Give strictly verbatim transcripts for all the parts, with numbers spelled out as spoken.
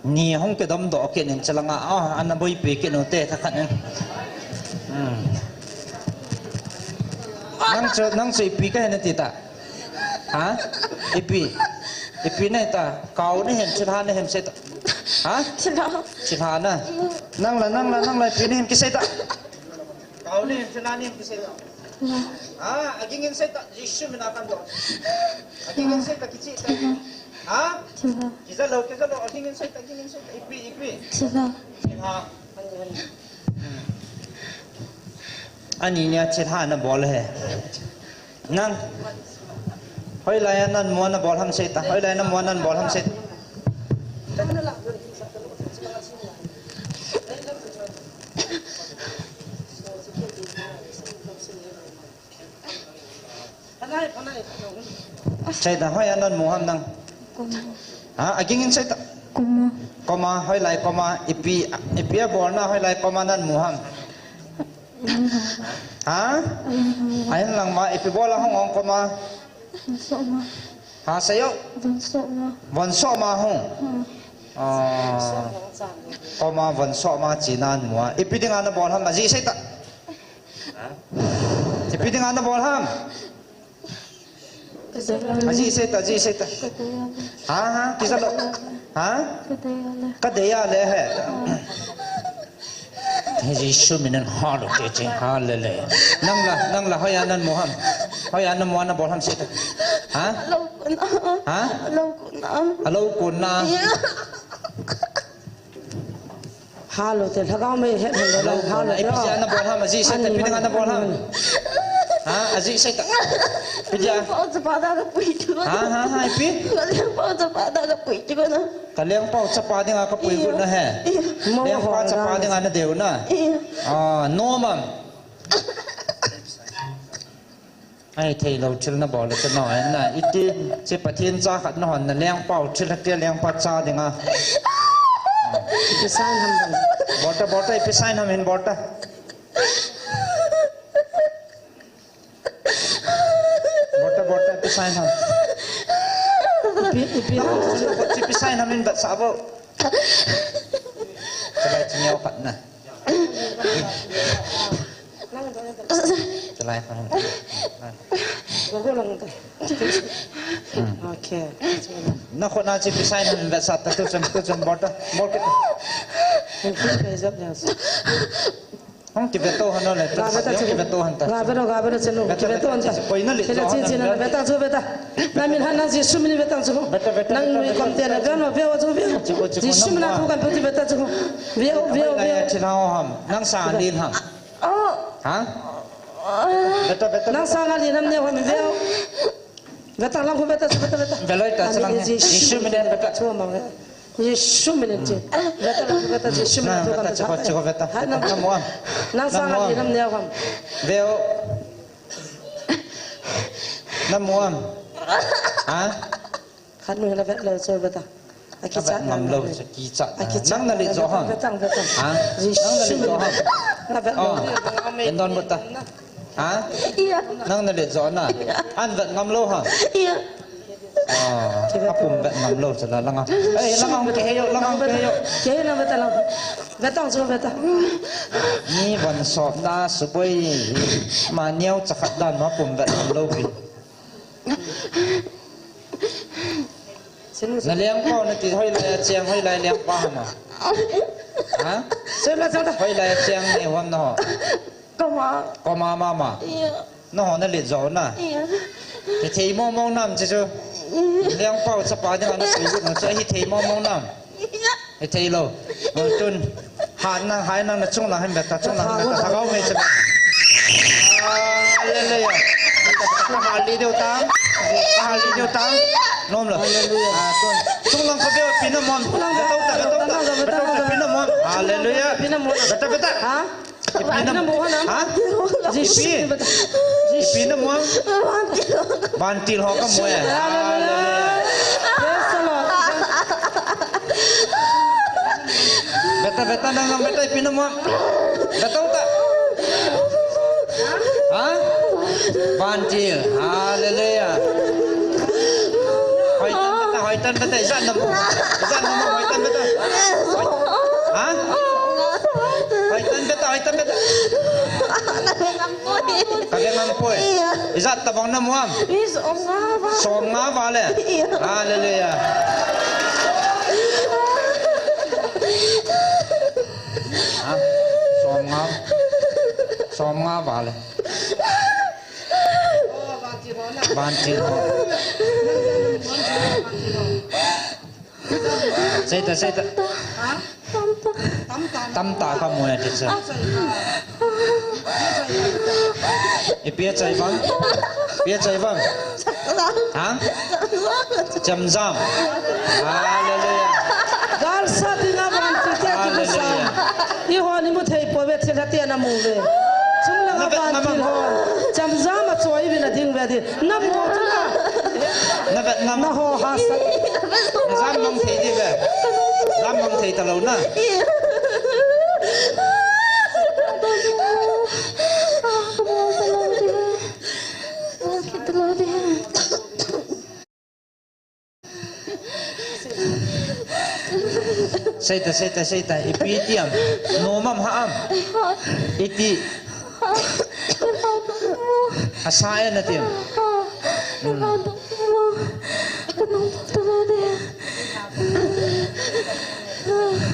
Ni hung kidom doh kit nin chalanga, ah, ana boipi kit nute, tha khat in. Hmm. Nang chu, nang chu ipi kahi nati ta? Ha? Ipi? Ipi nahi ta? Kau nahi em, thilha nahi em, sei ta. Ha? Thilha. Thilha na. Nang la, nang la, nang la, ipi nahi em, kisei ta. Kau nahi em, thilha nahi em, kisei ta. Thilha. Ha? Aging in sei ta, Jesu mina kadoh. Aging in sei ta, kicheh ta. Thilha. Ha? Thilha. Kija lou, kija lou, aging in sei ta, aging in sei ta. Ipi, ipi. Thilha. Thilha. Ani nia thilha nabol e. Nang. Hoilai a namu a nabol ham sei ta. Hoilai a namu a nabol ham sei ta. Sei ta, hoiya namu ham nang? Koma. Ha, aging in sei ta. Koma. Koma, hoilai koma, ipi, ipi abolna, hoilai koma namu ham? Ha? Ahin lang ma, ipi bol a hung hung koma? Von soh ma. Ha, seiyo? Von soh ma. Von soh ma hung. Hmm. Ah, koma von soh ma chi namu a. Ipi dinga nabol ham, ajeh sei ta. Ha? Ipi dinga nabol ham? Ajeh sei ta, ajeh sei ta. Ha, ha, kija lou. Ha? Kadei a le he. Jesu minin hallelujah, hallelujah. Nang la, nang la, hoiya namu ham? Hoiya namu a nabol ham sei ta. Ha? Lou kona. Ha? Lou kona. Alou kona. Iya. Hallelujah, lhagao mei het hen lou, hallelujah. Ipi jeh a nabol ham, ajeh sei ta, ipi dinga nabol ham? Ha, ajeh sei ta. Ipi jeh a? Lengpao chapa dinga kapui chu. Ha, ha, ha, ipi? Lengpao chapa dinga kapui chu na. Ka lengpao chapa dinga kapui got na he. Iya. Lengpa chapa dinga nadei u na. Iya. Ah, nom am? Ahithei lou thil nabol le chu nao, na iti, hiche Pathen cha khat nahon na lengpao thil hati a lengpa cha dinga. Ipi sign ham? Bol ta, bol ta, ipi sign ham hin bol ta. Bol ta, bol ta, ipi sign ham? Ipi, ipi ham? Ipi sign ham hin vetsah vo. Chalai chu neo khat na. Chalai khat. Hmm. Okay. Na khut na chu ipi sign ham vetsah ta, tu chun, tu chun bol ta, bol kit ta. Hung kiveto hon le, hung kiveto hon ta. Ga veto, ga veto chanu, kiveto hon ta. Koi na le, chanu, chanu, vetang chu veta. Na min han nang Jesu min vetang chu. Veta, veta, nang veta, nui veta, kom te na veta. Veno, veo chu veo. Chiko, chiko, Jesu min na thu kan phu chu veta chu. Veo, veo, veo. Thilha ham. Nang sang lin ham. Oh. Ha? Veta, veta, nang veta. Sang lin ham ne ham veo. Veta lang ko veta, veta, veta. Veloi ta, amen, lang. Jesu min veta. Chu ma veta. Jesu min chu. Veta lang ko veta, Jesu min chu veta, veta, chu ko, chu ko veta. Ha, nang. Namu am? Nang sang lin ham ne ham. Veo. Namu am? Ha? Khat nu la vet lou chu veta. Akichat ngam lou, akichat. Akichat. Nang na le jo ham? Vetang, vetang. Ha? Nang na le jo ham? Na vet lou. Oh. Endon bota. Ha? Iya. Nang na le jo na? Iya. An vet ngam lou ham? Iya. Ah, apum vet ngam lou chala langa. Eh, langa hung kihe yo, langa hung kihe yo. Kihe na veta lang. Vetang chu veta. Ni von sop na suboi. Ma neo chakhat dan ma pum vet ngam lou pi. Na lengpa nati hoilai a cheng, hoilai lengpa ham a? Ha? Hoilai a cheng nei ham na ho? Koma. Koma mama. Iya. Na ho na le jo na? Iya. Hithei mong mong nam chi chu. Iya. Lengpa chapa dinga na chu na chu hithei mong mong nam. Iya. Hithei lou. Tun. Hai nang, hai nang na chung lang hin veta, chung lang hin veta. Lhagao mei chu. Hallelujah. Hallelujah. Hallelujah. Nom lou. Hallelujah. Ah, tun. Chung lang ko veo, ipi namu am? Veta, veta, veta, veta, ipi namu am? Hallelujah. Ipi namu am? Veta, veta. Ha? Ipi namu am? Ha? Ipi? Ipi namu am? Vantil ho kamu e. Hallelujah. Praise the Lord. Veta, veta, nang, nang, veta, ipi namu am? Veta, veta. Ha? Vantil. Hallelujah. Hoi, veta, hoi. Hoitan beta, ijat na mo. Ijat na mo, hoitan beta. Ha? Hoitan beta, hoitan beta. Kave ngam poi. Ijat tabang na mo am. Somnga vale. Hallelujah. Ha? Somnga. Somnga vale. Vantil ho. Seita, seita. Tamtah kamu ya, teacher. Ipi achai vang? Ipi achai vang? Ha? Chemjam. Hallelujah. Galsat dinga vantil te kibusam. Hallelujah. Eiho ni mu thei pouve, thilha te na mu ve. Chunglanga vantil ho. Chemjam a choi uvin ading ve di. Na mu chu na. Na vet ngam. Na ho hahsat. Na jam mang thei di ve. Jam mang thei talou na. Seita, seita, seita. Ipi iti am? Nom am, ha am? Iti. Asa e na ti am? Hmm.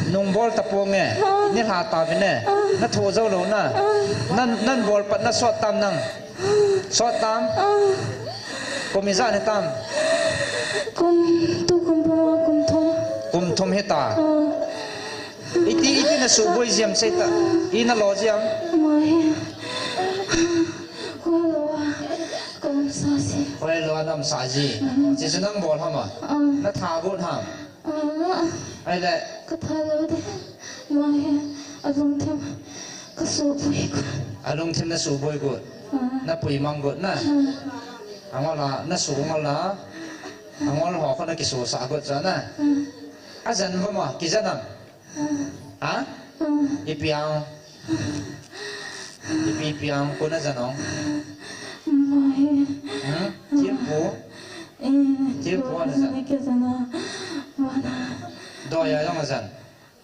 Nung bol ta ponge. Nilha tauvin e. Na tho jou lou na. Nan, nan bol pat na sot tam nang. Sot tam? Kum ijat hitam? Kum, tu kum bung a kum thum. Kum thum hita. Iti, iti na suboi jiam seita. I na lo jiam. Ama hi. Hoilou a, ka umsa ji. Hoilou a na umsa ji. Chuche chu nang bol ham a? Na tha got ham? Ahile. Ka tha lou de. Ama hi, alungthim ka suboi got. Alungthim na suboi got. Na pui mang got na. Angol a, na su ngol a. Angol ho kho na kisusah got chu na. Ajan vo ma, kijan am? Ha? Ipi ang? Ipi, ipi ang, koi na jan ong? Hmm? Thempu? Thempu ana jan. Doi a jong ajan.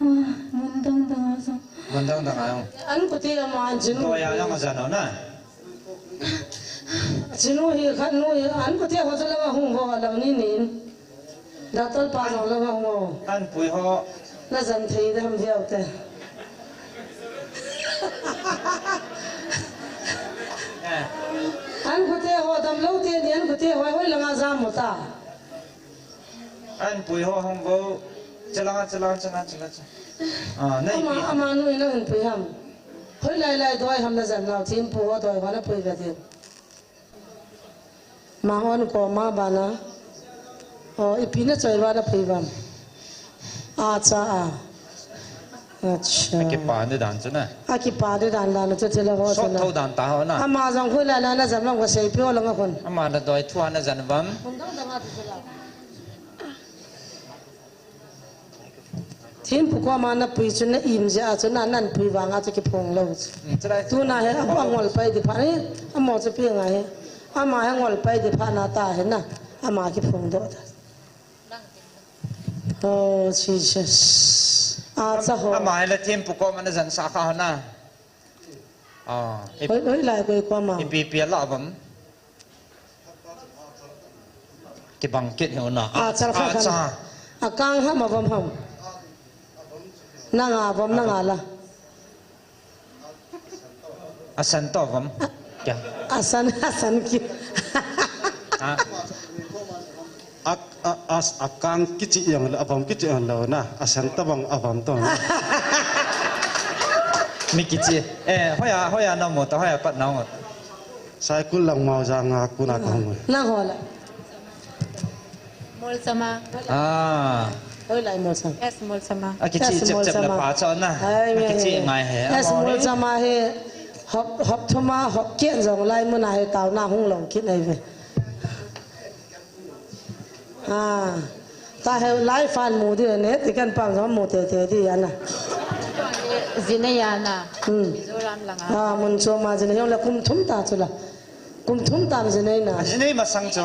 Mun dang dang a jong. Mun dang dang a jong. An kute ama jinu. Doi a jong ajan o na. Jinu hi khat nu hi an kute ho chu langa hung ho lang ni nin. Doctor pa jong langa hung ho. Anpui ho. Na jan thei dem veu te. Eh. An kute ho damlou te ni an kute ho hoi langa jam mo ta. Anpui ho hung vo. Chalanga, chalanga, chalanga, chalanga. Ah, na ipi. Ama, ama nu ina anpui ham. Hoi lai lai doi ham na jan nau, thempu ho doi ho na pui ve din. Ama hon ko ma bana. O, ipi na choi va na pui vam. Acha a. Acha. Akipa ni dan chu na. Akipa ni dan dan chu thil ho chu na. Sot tho dan ta ho na. Ama jong hoi lai lai na jan vam ko sei pi ho langa kon. Ama na doi thu a na jan vam. Thempu koma na pui chu na im jeh a chu na, nan pui vanga chu kiphong lou chu. Hmm, chulai. Tuna hi a, angol pai di phat hi, amo chu pi ngai hi. Ama hi angol pai di phat na ta hi na, ama kiphong doh ta. Oh, Jesus. Acha ho. Ama hi la thempu koma na jan sa kha ho na. Ah, ip-, hoi, hoi lai koi koma. Ipi pi a la vam. Kibang kit hi o na. Ah, chal kha khan. Acha. Akang ham avom ham. Nanga vom, nanga la. Asan to vom. Kya? Asan, asan ki. Ha? A, a, a, akang kichi jong le, avom kichi jong le na, asan tabang avom to na. Mi kichi, eh, hoiya, hoiya na mo ta, hoiya pat na mo ta. Saikul lang mau janga kuna ka hung. Nang ho la. Molchama. Ah. Hoilai Molchama. S Molchama. A kichi chep chep na pa cho na. Ai, a kichi ngai he. S Molchama he. Hop, hop thuma, hop kien jong lai mun a he tao na hung long kit ai ve. Ah. Ta he lai fan mu di ne, ti kan pang jong mu te te di ana. Jinei ana. Hmm. Mizoram langa. Ah, mun choma jinei jong le kum thum ta chu la. Kum thum tam jinei na. Jinei masang chu.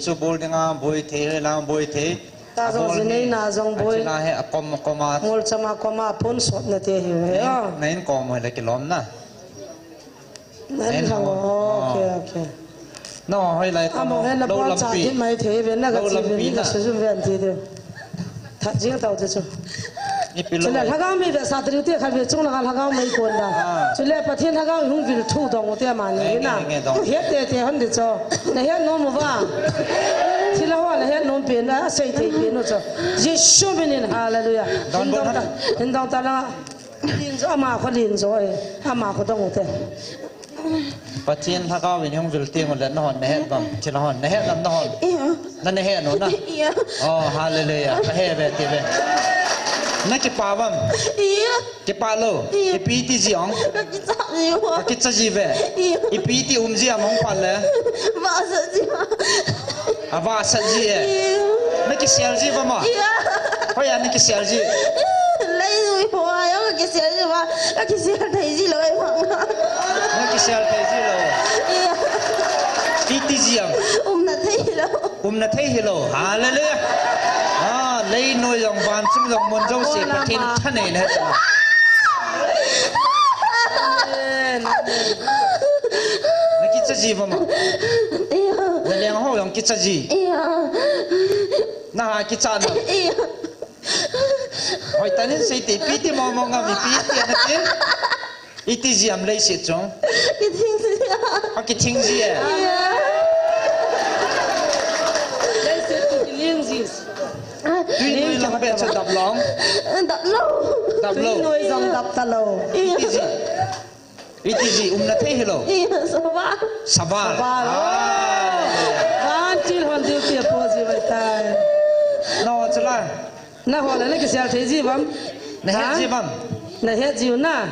chu bol dinga boi thei, hoilang boi thei. Ta jong abol ji nei hi. Na jong boi. Achila hi akom, akom a. Ngol chama koma pon sot na te hi ve. Na in, na in kom hoi le kilom na. Na in lang o. Okay, okay. No, hoilai ta. Amo no, hen na lo pon cha lampi. Din mai thei ve na ka lou chi ve lampi ni ka na. Su jum ve an ti de. That jing tau te chu. Ipi lo. Chule lhagao mei ve sa triu te kha ve chung langa lhagao mei kon da. Ah. Chule Pathen lhagao hung vil thu dong u te ma ni. Nge, na. Nge, nge dong. He te te hon de cho. Na he nom u va. Thila ho na he nom pen na sei thei pen u cho. Jesu min in hallelujah. Don hin dong bon ta. Han. Hin dong ta la. Lin jo ama kho lin jo e. Ama kho dong u te. Pathen lhagao in hung vil teng u le nahon nahet bang. Thil hon nahet nam nahon. Iya. Na nahet u na. Iya. Oh, hallelujah. Ka he ve ti ve. Na kipa bang. Iya. Kipa lo. Iya. Ipi ti ji ong. Ka kicha ji wa. Ka kicha ji ve. Iya. Ipi ti um ji am ong pa le. Ba sa ji wa. Ava sat ji e. Iya. Na kisel ji va ma? Iya. Hoiya na kisel ji? Lei jui ho a jong ka kisel ji va. Ka kisel thei ji lou e va. Na kisel thei ji lou. Iya. Iti ji am? Umna thei lou. Umna thei hi lou. Hallelujah. Ah, lei noi jong van chung jong mun jouse Pathen thanei na. Amen. Amen. Na kicha ji va ma? Iya. Na leng ho jong kicha ji? Iya. Na ha kicha na? Iya. Hoi tanin sei te, ipi ti mo mo ngam, ipi ti na ti. Iti ji am leiset chung? Kithing ji. A kithing ji e. Iya. Leiset chu kiling ji. Tui noi lang be chu dap lou. Dap lou. Dap lou. Tui noi jong dap ta lou. Iya. Iti ji. Iti ji, umna thei hi lou. Iya, saval. Saval. Saval. Ah. Vantil hon diu ti po ji vai tai. No, chala. Na ho le na kisel thei ji vam. Na het ji vam. Na het ji u na.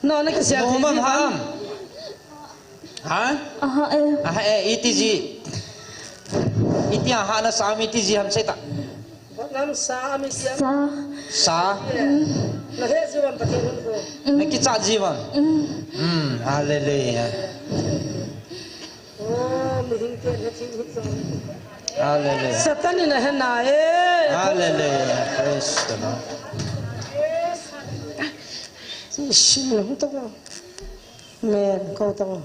No, na kisel thei ji vam. Ha? Aha, eh. Aha, eh, iti ji. Iti aha na sa mi iti ji ham sei ta. Nam sa mi siam. Sa. Sa. Na he jiwan Pathen hon ko. Na kicha jiwan. Mm. Mm, hallelujah. Oh, mi hing te na thing hit so. Hallelujah. Satan in a he na e. Hallelujah. Praise the Lord. Shin hung to. Amen. Ko to.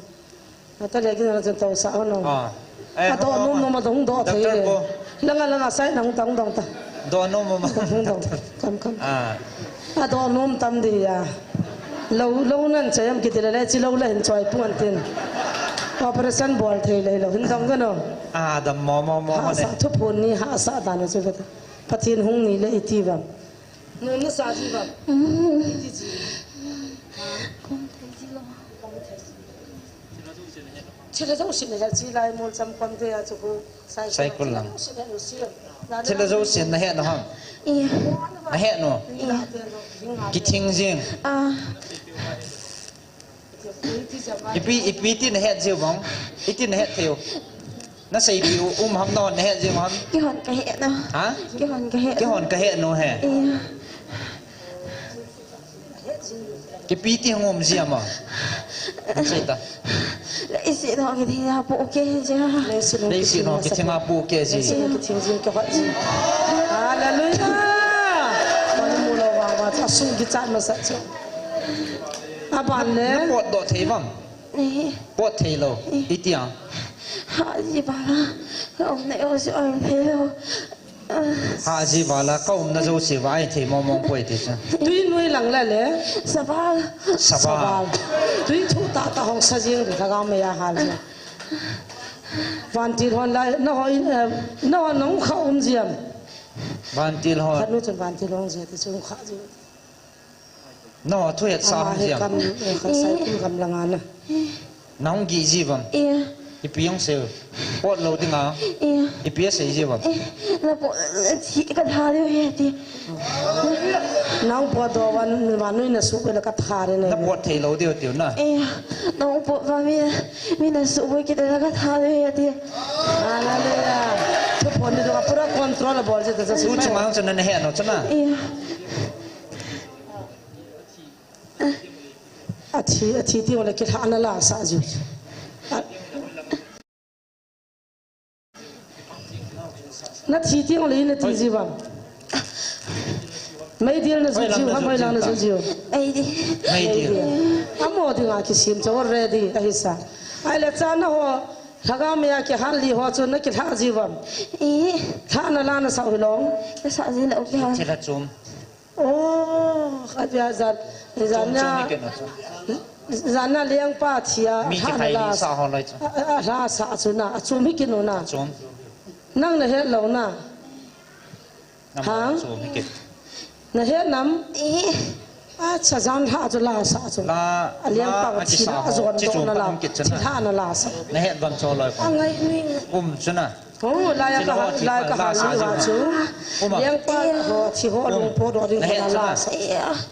Ata le kin na chen tau sa no. Ah. Eh, a do nom nom a dong do thei le. Langa langa sai nang tang dong ta. Do nom nom. Hung dong. Kam kam. Ah. A do nom tam di ya. Lo lo nan chayam kiti le le chi lo le hin choi puan tin. Operation bol thei le lo hin dong ka no. Ah, dam mo mo mo ne. Ha sa thu phun ni ha sa dan chu le. Pathen hung ni le iti bam. Nom na sa ji bam. Iti ji. Kom thei ji lo. Thil jouse na he chi lai mol cham kom te a chu ko. Sai kul lang. Thil jouse na he no ham. Iya. Na he no. Iya. Kithing jing. Ah. Ipi, ipi ti na het jiu bang? Iti na het thei u. Na seipi u, um ham na hon na het jiu ham? Kihon ka het no. Ha? Kihon ka het. Kihon ka het no he. Iya. Kipi ti hung um ji ama. Sei ta. Leiset no kithing a pu ke ji. Leiset no kithing a pu ke ji. Leiset no kithing ji ka hot ji. Hallelujah. Kon mu lo wa wa cha sung ki cha ma sa cha. Aban le. Na potdoh thei bang? Ni. Pot thei lo. Ni. Iti a? Ha ji bala. Ka um na yo si oi thei lo. Ha ji bala ka um na jouse va ai thei mong mong poi ti cha. Tui noi lang la le. Saval. Saval. Saval. Tui thu ta ta hong sa jing de ka ga me ya hal. Vantil hon lai na ho in, eh, na ho nong kha um jiam. Vantil ho. Khat nu chun vantil hung jia ti chu kha ji. No, thu het sa hung jia. Kam, eh, kha sai kum kam langa na. Nahung gih ji uvam. Ipi hung sei u. Pot lou dinga. Ipi asei ji uvam. Na pot, thi ka tha diu ahi ti. Nahung pot doh uva, vannoi na suh uva la ka tha diu ahi. Na pot thei lou diu tiu na. Nahung pot uva mi, mi na suh uva kit uva la ka tha diu ahi ti. Hallelujah. Thuphon ni doh a pura control abol ji ta chu. U chu mang chu na he no chu na. Athi, athi teng le kilhahna la sa jiu. Na thi teng le na ti ji uvam. Meidil na ju jiu, ha, hoilang na ju jiu. Meidil. Meidil. Amo dinga kisem chu ready ahi sa. Ahile cha na ho, lhagao mei a kihal li ho chu na kilhah ji uvam. Lhahna la na sa u hilou. Na sa ji lou kihal. Thil a chom. Oh, khatvei jan, jan na, jan na lengpa thi a, mi lhahna la sa ho lai chu. A, a, a, la sa chu na, achom hi kit u na. Achom. Nang na het lou na. Nam achom hi kit. Na het nam? Acha, jan lhah chu la sa chu. La, a lengpa la, thi a, ajon doh na la. Thi lhahna la sa. Na het uvam chu lai pa. Angai ni. Um chu na. Oh, lai a ka ha, lai ka ha li uva chu. Lengpa ho, thi ho, lungpo doh ding ho na la sa.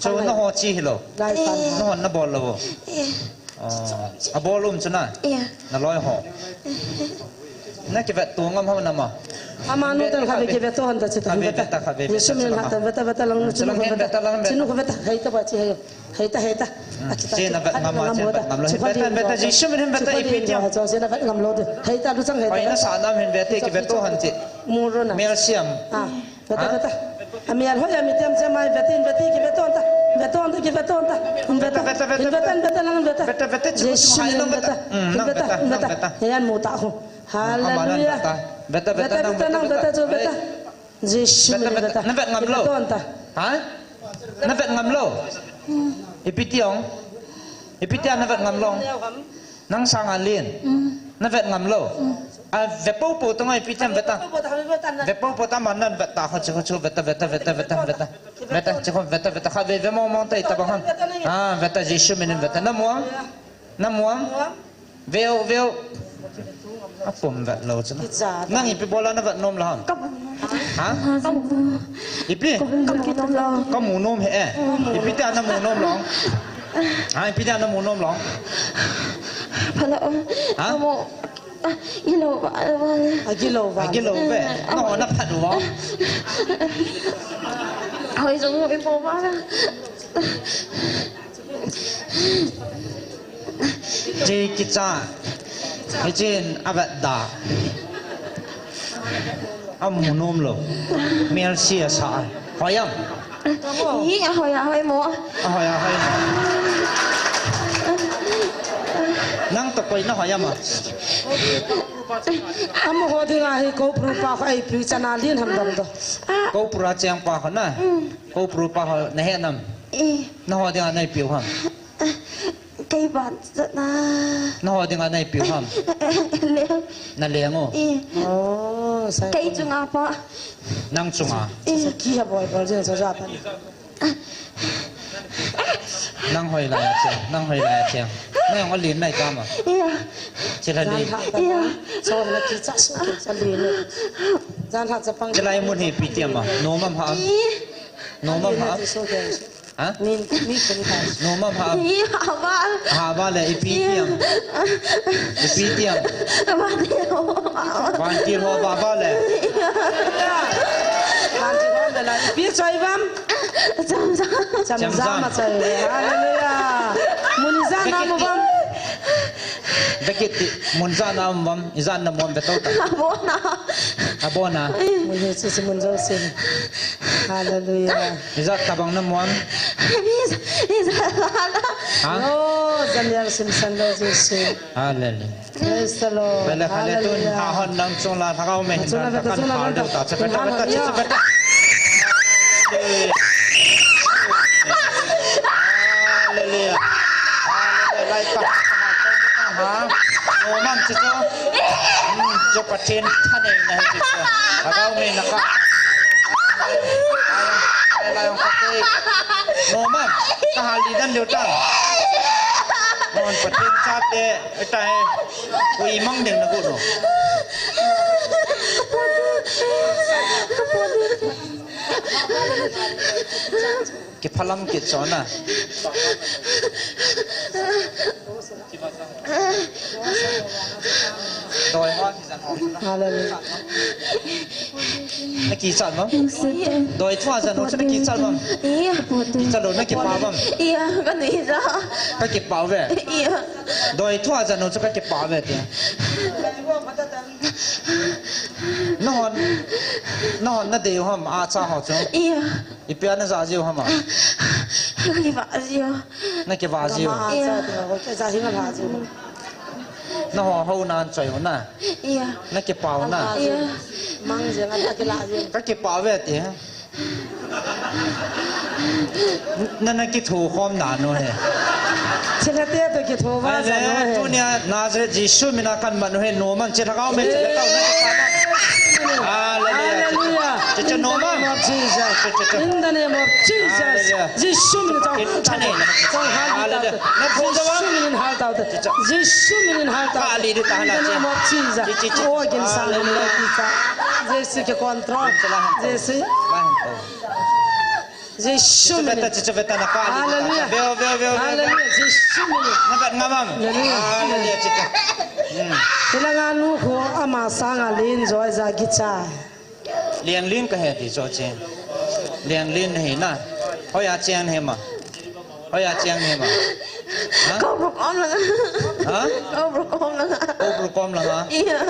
Chu na ho chi hilou. Lai ka. Na ho na bol lou. Oh, abol um chu na. Na loi ho. Na kivet to ngam ho na ma. Amanu tan kha ve kivet to han ta chu ta. Ve ta kha ve. Jesu min ha ta ve ta ve ta lang chu na ve ta. Chu na ve ta. Hei ta ba chi hei. Hei ta, hei ta. Che na vet ngam a, che vet ngam lou. Hei vet ta, vet ta, Jesu min hin vet ta, ipi tiam. Che na vet ngam lou de. Hei ta, lu chang hei ta. Pai na sa nam hin vet te, kivet to han che. Muruna. Mel siam. Ah, vet ta, vet ta. Amel hoi, ami tiam che mai vet in, vet in, kivet to ta. Vet to ta, kivet to ta. Vet ta, vet ta, vet ta, vet ta, vet ta, lang vet ta. Vet ta, vet ta, Jesu min vet ta. Vet ta, vet ta, vet ta. Hei an mu ta ho. Hallelujah. Vet ta, vet ta, vet ta, lang vet ta, vet ta, vet ta. Jesu min vet ta. Na vet ngam lou. Ha? Na vet ngam lou. Ipi tiam. Ipi tiam na vet ngam lou. Nang sanga lin. Na vet ngam lou. A ve popo tong ipi tiam vet ta. Ve popo ta man nan vet ta kho chu kho chu vet ta vet ta vet ta vet ta vet ta. Vet ta chu kho vet ta vet ta kha ve ve mong mong ta i ta bang ham. Ah, vet ta Jesu min vet ta na muang. Na muang. Veu, veu. Apom vet lou chu na. Nang ipi bola na vet nom lou ham? Ha? Ipi? Ka mu nom lou. Ka mu nom he e. Ipi tia na mu nom lou? Ha, ipi tia na mu nom lou? Phalou. Ha? Ka mu. Ah, gilou va, va. Ah, gilou va. Ah, gilou ve. Na ho na phat va. Hoi jong ipo va. Che kicha. Hichin avet da. Amu nom lou. Mel si asa. Hoi am? Hi, ahoi, ahoi mo. Ahoi, ahoi mo. Nang to koi na hoi am a? Amaho dinga hi Koupru pa kho ipi chana lin ham dam to. Koupru a cheng pa kho na. Koupru pa kho na he nam. Na ho dinga na ipi u ham. Kei ban jat na. Na ho dinga na ipi u ham. Leng. Na leng u. Oh, sai. Kei chunga pa. Nang chunga. Sa ki ha boi bol jeng sa ja pan. Nang hoi lai a cheng, nang hoi lai a cheng. Nang hoi lai nai kama. Chila li. Sa na ki cha su ki cha li ni. Jan ha cha pang. Chila imun hi pi tiam a. Nom am ha. Nom am ha. Ha? Min, min kani ka. Nom am ha. Hi, hava. Hava le, ipi tiam. Ipi tiam. Vantil ho. Vantil ho, va, va le. Vantil ho le la. Ipi choi vam. Cham, cham. Cham, cham. Cham, cham a choi le. Hallelujah. Mun ijat na mu vam. Vekit ti, mun ijat na mu vam. Ijat na mu vam ve to ta. Abona. Abona. Mun hi si, si mun jo si. Hallelujah. Ijat tabang na muam. Ijat, ijat. Ha? Oh, Daniel Simpson lo Jesu. Hallelujah. Praise the Lord. Bele khale tun. Hallelujah. Ha hon nang chung la thakau me hin. Chung la ta kan beta, hal chung la deu ta. Beta, beta, beta. Hallelujah. Hallelujah. Lai ta. Ha? Mo man chi cho. Hmm, cho Pathen thanei na hi chi cho. Thakau me na ka. Lai, lai, lai, lai, lai. Normal. Kahal lidan deu ta. Non Pathen chate, eta he. Koi mang ding na ko no. Kiphalam kit chona. Doi ho kijan ho. Hallelujah. Na kichat mam? Doi thua jan ho chu na kichat mam? Iya. Kichat lou na kipa mam? Iya, ka ni ja. Ka kipa ve. Iya. Doi thua jan ho chu ka kipa ve ti. Nahon, nahon na dei ham a cha ho chu? Iya. Ipi a na ja jiu ham a? Ka kipa jiu. Na kipa jiu. Iya. Naho ho nan choi u na. Iya. Na kipa u na. Iya. Mang je na ka kila jiu. Ka kipa ve ti. Na, na kitho khom na no he. Chilate to kitho va sa no he. Tunia Nazareth Jesu mina kan manu he no man chilhagao me chilhagao na kipa. Hallelujah. Hallelujah. Chicha no man. In the name of Jesus. Hallelujah. Jesu mina chang. Chane. Chang hallelujah. Jesu mina hal tau. Jesu mina hal tau. Hallelujah. In the name of Jesus. Oh, kin sang. Hallelujah. Jesu ke control. Jesu. Jesu mina. Chicha veta, chicha veta na ka. Hallelujah. Veo, veo, veo, veo. Hallelujah. Jesu mina. Na vet ngamam. Hallelujah. Hallelujah, chicha. Hmm. Ila nga nu ko ama sanga lin joi ja kicha. Lianglin ka he ti cho che. Lianglin hi na. Hoiya cheng he ma. Hoiya cheng he ma. Ha? Ko bru kom la. Ha? Ko bru kom la. Ko bru kom la. Iya.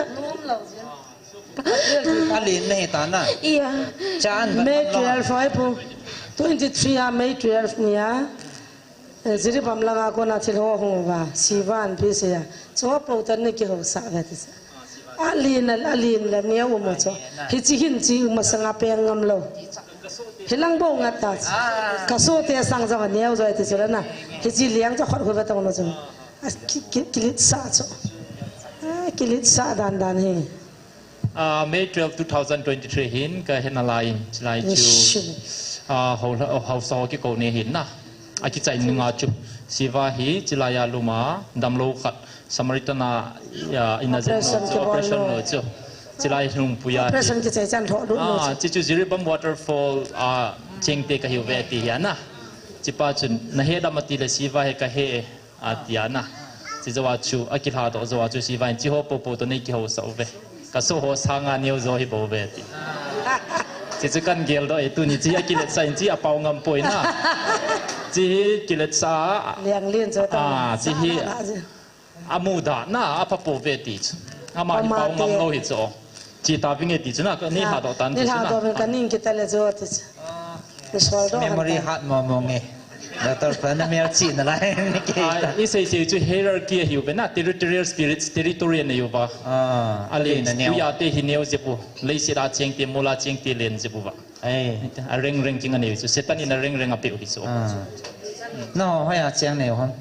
Alin na hi ta na. Iya. Chan May twelve, ai pu. Twenty-three a May twelve ni a. Eh, Jiribam langa kona thil ho hung uva. Siva an pi se ya. Chua po tan ni kihou sa ve ti sa. Alin, alin la neo mo cho. Hichi hin chi masanga peng ngam lo. Hilang bo ngat ta. Ka so te sang jong neo joi ti chu la na. Hichi liang cha khot hu ve tong lo chu. A ki, ki, kilit sa cho. A kilit sa dan dan hi. Ah, May twelve, two thousand twenty-three hin ka hena lai, chilai chu, ah, hau, hau sa ho kikou ni hin na. A kichai nunga chu. Siva hi, chilai a luma, damlou khat. Samaritan a, ya, ina jen operation no chu. Chilai lungpui a. Operation kichai chan tho lu no chu. Ah, chi chu Jiribam waterfall, ah, chengte ka hiu ve ti hi a na. Chipa chun, na he dam a ti le Siva he ka he. Ati a na. Chi joa chu, a kilha doh joa chu, Siva in chi ho popo to nei kihou sa uve. Ka so ho sanga neo jo hi bou ve ti. Chi chu kan gel doh e tuni chi a kilet sa in chi a pau ngam poi na. Chi hi kilet sa. Lianglin jo ta. Ah, chi hi. A mu da na, a pha po ve ti chu. Ama hi pau ngam lo hi chu. Chi ta vinge ti chu na, ka ni ha doh tan ti chu na. Ni ha doh vin ka ning kita le jo ti chu. Ni sol doh. Memory hat mo mo nge. Doctor pa na mel chi na lai ni ke. Ah, i sei sei chu hierarchy a hiu ve na, territorial spirits, territory a nei uva. Ah, a len na neo. Uya te hi neo jep u. Leiset a cheng te, mol a cheng te len jep uva. Ai. A reng reng king a nei chu. Satan in a reng reng a pe u hi chu. Ah. No, hoiya cheng nei u ham?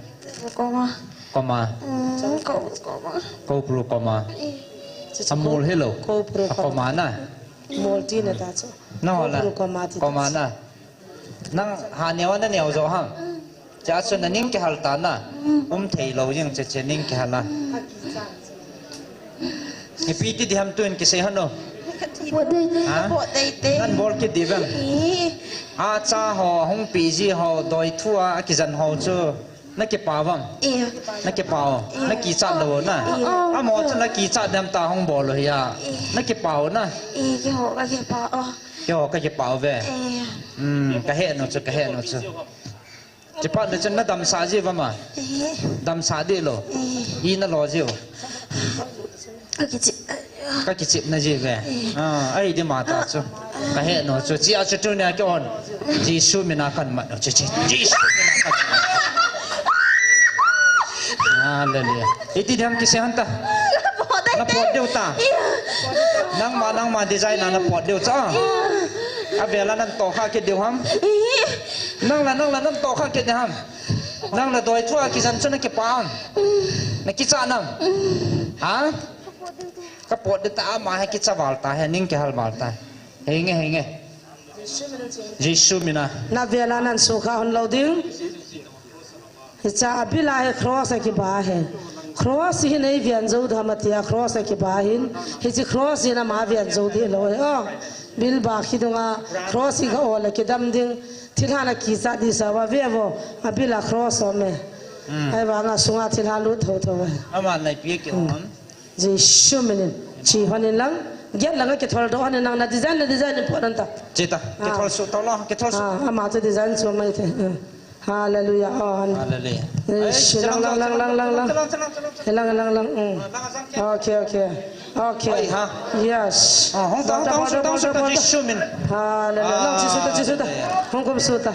Koma. Koma. Mm, ko, koma. Ko pru koma. Eh. A mol hi lo. Ko pru koma. A koma na. Mol ti na ta chu. No la. Ko pru koma ti ta. Koma na. Nang ha neo na neo jo ham. Cha chu na ning kihal ta na. Um thei lo jing che che ning kihal a. Ipi ti di ham tun kisei hano. Bol dei dei. Ha? Bol dei dei. Nan bol kit di vang. Eh. A cha ho, hung pi ji ho, doi thu a, a kijan ho chu. Na kipa vang. Iya. Na kipa o. Iya. Na kichat lou na. Iya. Amo chu na kichat dem ta hung bol o hi a. Iya. Na kipa o na. Iya, kiho ka kipa o. Kiho ka kipa o ve. Iya. Hmm, ka he no chu, ka he no chu. Chipa na chu na damsa ji va ma. Iya. Damsa di lo. Iya. I na lo ji o. Ka kichip. Ka kichip na ji ve. Ah, ai di ma ta chu. Ka he no chu. Chi a chu tunia ke on. Jesu mina kan mat no chu chi. Jesu mina kan mat. Hallelujah. Iti diam kisei hanta. Na pot deu ta. Nangma, nangma design na pot deu cha. A vela nan to kha ke deu ham. Nang la, nang la nan to kha ke deu ham. Nang la doi thua kijan chu na kipa am. Na kicha nam. Ha? Ka pot de ta ama he kicha val ta he ning kihal val ta. Henge, henge. Jesu mina. Na vela nan sukha hon lou ding. Hicha abila hi cross a kiba hi. Cross hi nei vian jou dam atia cross a kiba hin. Hichi cross hi na ma vian jou di lou hi. Oh, bil ba khi dunga cross hi ka ola kidam ding. Thilhana kicha di sa va ve vo. Abila cross om e. Hmm. Ai va nga sunga thilha lut tho tho e. Ama nai pi ki om. Jesu minin. Chi honin lang. Get langa kithol do honin lang na design na design ni po nan ta. Chita. Ah. Kithol su to lo. Kithol su. Ah, ama chu design chu mai the. Hmm. Hallelujah. Oh, han. Hallelujah. Jesu lang lang lang lang lang lang. Lang lang lang. Hmm. Okay, okay. Okay. Oi, ha. Yes. Ah, hong ta, hong ta, hong ta, hong ta, Jesu min. Hallelujah. Lang Jesu ta, Jesu ta. Hallelujah. Hong kum su ta.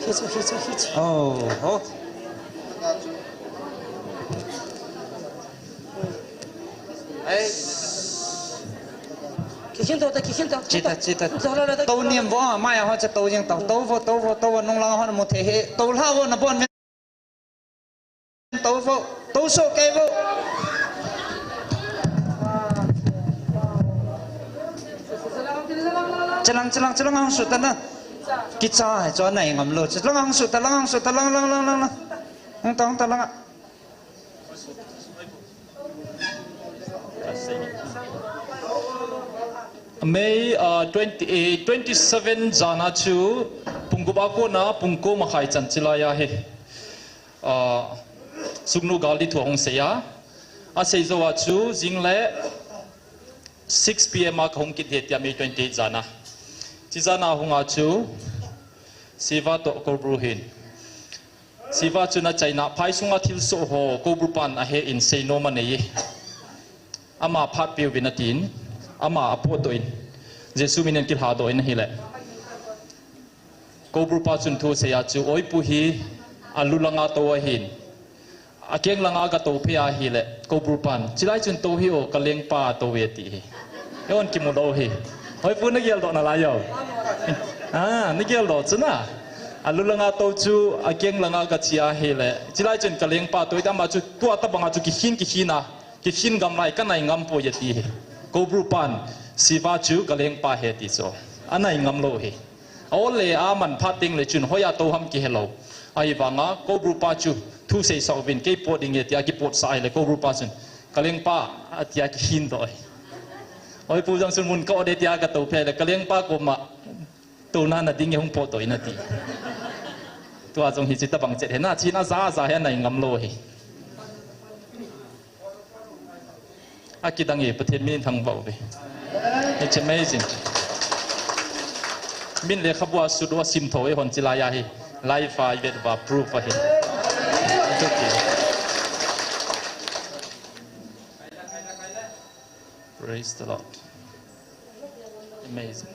Jesu, Jesu, Jesu. Oh, oh. Kikhin to ta, kikhin to. Chita, chita. To niam vo, mai ho cha to jing to. To vo, to vo, to vo, nung lang ho mu the he. To la vo na bon min. To vo, to so ke vo. Chalang, chalang, chalang ang su ta na. Kicha hai cho nai ngam lo. Chalang ang su ta, lang ang su ta, lang, lang, lang, lang, lang. Hong ta, hong ta lang a. May, uh, twenty-eight, twenty-seven jana chu pung gup a kona pung ko makhai chan chilai a hi. Uh, Sugnu gal di thu hong sei a. A sei jou a chu jing le six P M a ka hung kit hi tia May twenty-eight jana. Chi jana hung a chu Siva to Kobru hin. Siva chun a chaina phai sunga thilsoh ho Kobru pan a he in seinom a nei e. Ama phat piu vin a tin, ama a pot doh in, Jesu min in kilha doh in a hi le. Kobru pa chun thu sei a chu, oi pu hi, a lu langa to a hin, a keng langa ka to phe a hi le, Kobru pan, chilai chun to hi o, ka leng pa to ve ti hi. E on kimu lo hi. Oi pu na gel doh na lai yo. Ah, na gel doh chu na. A lu langa to chu, a keng langa ka chi a hi le. Chilai chun ka leng pa to i ta ma chu, tua ta banga chu kikhin kikhin a. Kikhin gam lai ka nai ngam poi a ti hi. Kobru pan, Siva chu ka leng pa he ti chu. A nai ngam lo hi. A ol le a man phat ding le chun hoi a to ham kihe lo. Ahi vanga Kobru pa chu thu sei sa uvin kei pot ding e tia kipot sa ai le Kobru pa chun ka leng pa a tia kihin doh ai. Oi pu jang sun mun ka ode tia ka to phe le ka leng pa koma to na na ding e hung pot doh in a ti. Tua jong hi chi ta bang chet he na chin a za za he nai ngam lo hi. A kidang e, Pathen min thangvah uve. It's amazing. Min lekhabu a sut u a sim tho e hon chilai a hi. Live a i vet uva proof ahi. It's okay. Praise the Lord. Amazing.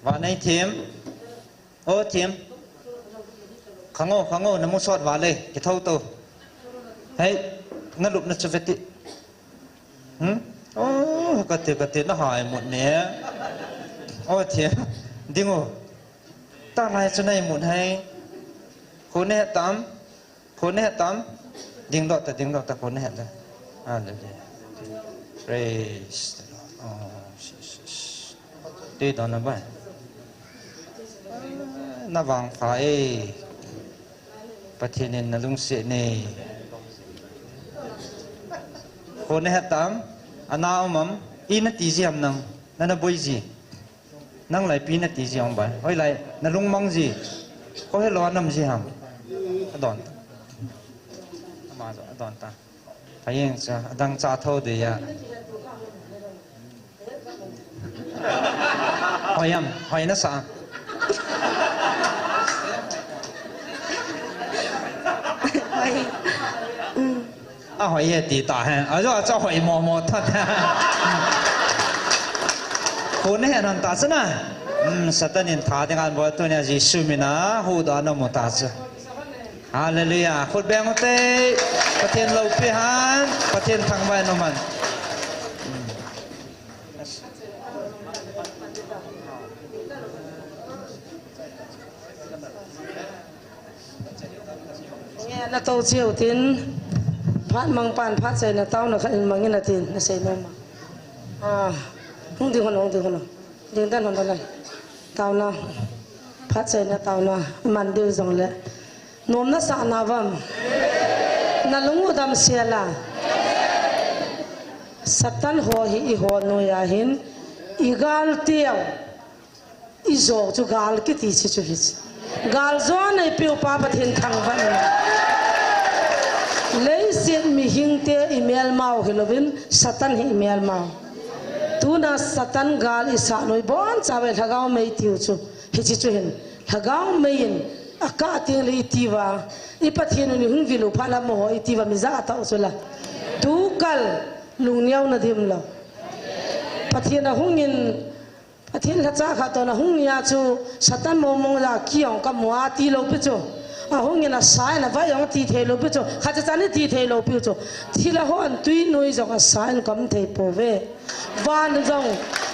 Vanei thim. O thim. Khango, khango, na mu sot vale, kithou to. Hei, na lup na chu veti. Hmm? Oh, kati, kati, na hai mut ne. O thim. Ding o. Ta lai chu nai mut hai. Khu ne tam. Khu ne tam. Ding doh ta, ding doh ta, khu ne ta. Hallelujah. Praise the Lord. Oh, Jesus. Ti don na bai. Na vangpha e. Pathen in na lungset ne. Khu ne tam. Ana um am. I na ti ji am nang. Na na boi ji. Nang lai pi na ti ji ong bai. Hoilai, na lungmang ji. Ko he lo nam ji ham. Adon. Ama jo, adon ta. Phayeng cha, adang cha tho de ya. Hoi am, hoi na sa. Hoi. Mm. A hoi e ti ta he. A jo a cha hoi mo mo tha tha. Khu ne he non ta chu na. Hmm, Satan in tha ding an bol tu nia Jesu mina huhdoh na mu ta chu. Hallelujah. Khut beng ute. Pathen loupi hen. Pathen thangvah in um hen. Nge na to cheu tin, phat mang pan phat chaina taona khat in mangin atin, na sei nom a. Ah, hung ding hon, hung ding hon. Ding dan hon lai. Taona. Phat chaina taona. Man ding jong le. Nom na sa na vam. Na lung u dam sia la. Satan ho hi i ho noiya hin. I gal teu. I jo chu gal kiti chi chu hi. Gal jo nei piu pa Pathen thangvah in. Leiset mihing te i melmau hilouvin Satan hi i melmau. Tuna Satan gal i sa noi bon cha ve lhagao mei tiu chu. Hichi chu hin. Lhagao mei in a ka ting le i tiuva. I Pathen u ni hung vilu pha la mo ho i tiuva mi ja ta u chu la. Tu kal lung niau na dim lo. Pathen a hung in Pathen lhacha khat toh na hung nia chu Satan mong mong la kiong ka mua ti lou pi chu. A hung in a sa in a vai ong ti thei lou pi chu. Khat cha ni ti thei lou pi chu. Thil a hon tui nui jong a sa in kom thei po ve. Van jong.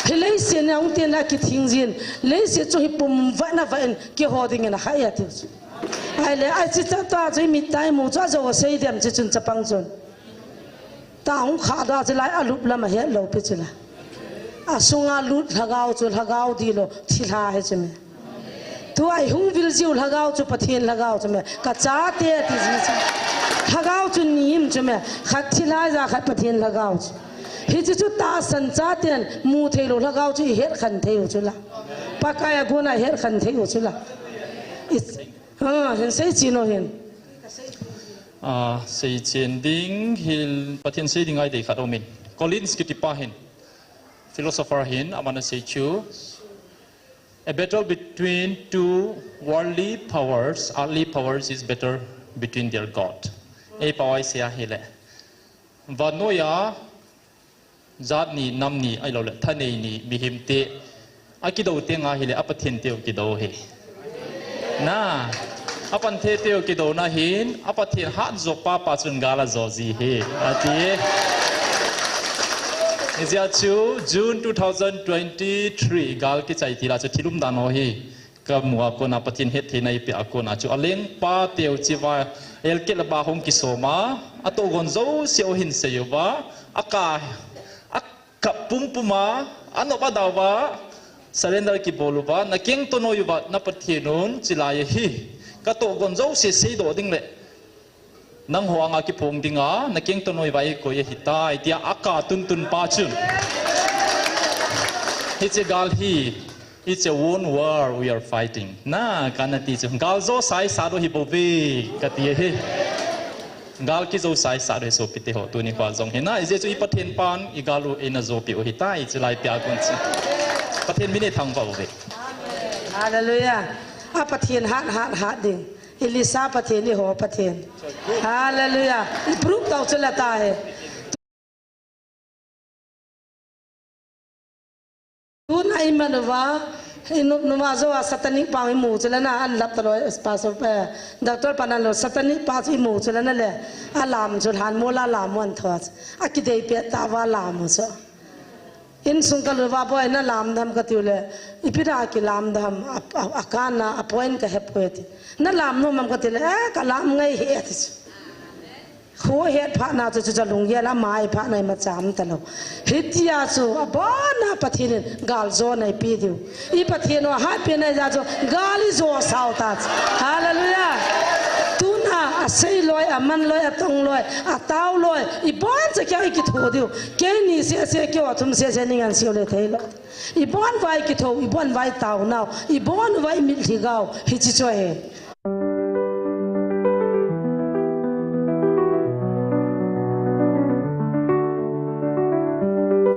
Hi leiset ni hung tin a kithing jin. Leiset chu hi pum va na va in ki ho ding in a hai a ti chu. Ai le ai chi cha ta chu mi tai mu chu a jo sei dem chi chun chapang chun. Ta hung kha da chu lai a lup lam a het lou pi chu la. A sunga lut lhagao chu lhagao di lo thilha he chu me. Tu ai hung vil jiu lhagao chu Pathen lhagao chu me. Ka cha te ti ji chu. Lhagao chu ni im chu me. Khat thilha ja khat Pathen lhagao chu. Hi chu chu ta san cha ten mu thei lo lhagao chu i het khan thei u chu la. Pakai a gun a het khan thei u chu la. I, ha, hin sei chi no hin. Ah, sei chen ding hin, Pathen sei ding ai dei khat om in. Collins kiti pa hin, philosopher hin, aman a sei chu, "A battle between two worldly powers, earthly powers is better between their God." Ei pao ai sei a hile. Vannoi a Jat ni, nam ni, ahilou le, thanei ni, mihem te. A kido te nga hile, a Pathen teu kido he. Na, a Pathen teu kido na hin, a Pathen hat jo pa pa chun gal a jo ji he. Ati. Hijeh chu, June two thousand twenty-three, gal kichai ti la chu thil umdan ho hi. Ka mu a kona Pathen hetthei na ipi a kona chu a lengpa teu chiva elkel ba hung kisom a, a togon jouse u hin sei uva, a ka, a kap pumpum a, a nop a dau va, surrender kibol uva, na keng to noi uva, na Pathen un chilai hi, ka togon jouse seidoh ding le, Nangho anga kiphong dinga, na keng to noi vai koi ahi tai, tia a ka tuntun pa chun. Hiche gal hi, it's a one war we are fighting. Na, kana ti chu, gal jo sai sa doh hi bou ve, kati ahi. Gal kijo sai sa doh hi sopite ho, tuni kho jong hi na, ijeh chu i Pathen pan, i gal u eina jopi u ahi tai, chilai pia kon chu. Pathen min eithangvah uve. Hallelujah. A Pathen hat, hat, hat ding. Elisa Pathen, eiho Pathen. Hallelujah. I proof tau chu la ta he. Tun a i man uva, i nu, numa jo a satanic pa i mu chu la na an lap ta lo, pastor, eh, doctor pa na lo satanic pa i mu chu la na le. A lam chu han mo la lam wan tho. A kidei pe ta va lam chu. Insung ka lut uva, "Boi, na lam dem?" ka tiu le, "Ipi dia kilam dem, a, a, a kana, a point ka he poi," ati. "Na lam nom am?" ka ti le, "Eh, ka lam ngai e," ati chu. Khu het phat na chu, chu cha lunggel a mai phat na ima cham ta lo. Hitia chu, abon a Pathen in gal jo na ipi diu. I Pathen u a hatpi na i ja chu, gal i jo sao ta chu. Hallelujah. Tuna, a sei loi, a man loi, a tong loi, a tao loi, i bon cha kia i kitho diu. Keini sese, keiho thum sese, ning an sio le thei lo. I bon vai kitho, i bon vai tao nau, i bon vai mitlhi gao, hichi chu ahi.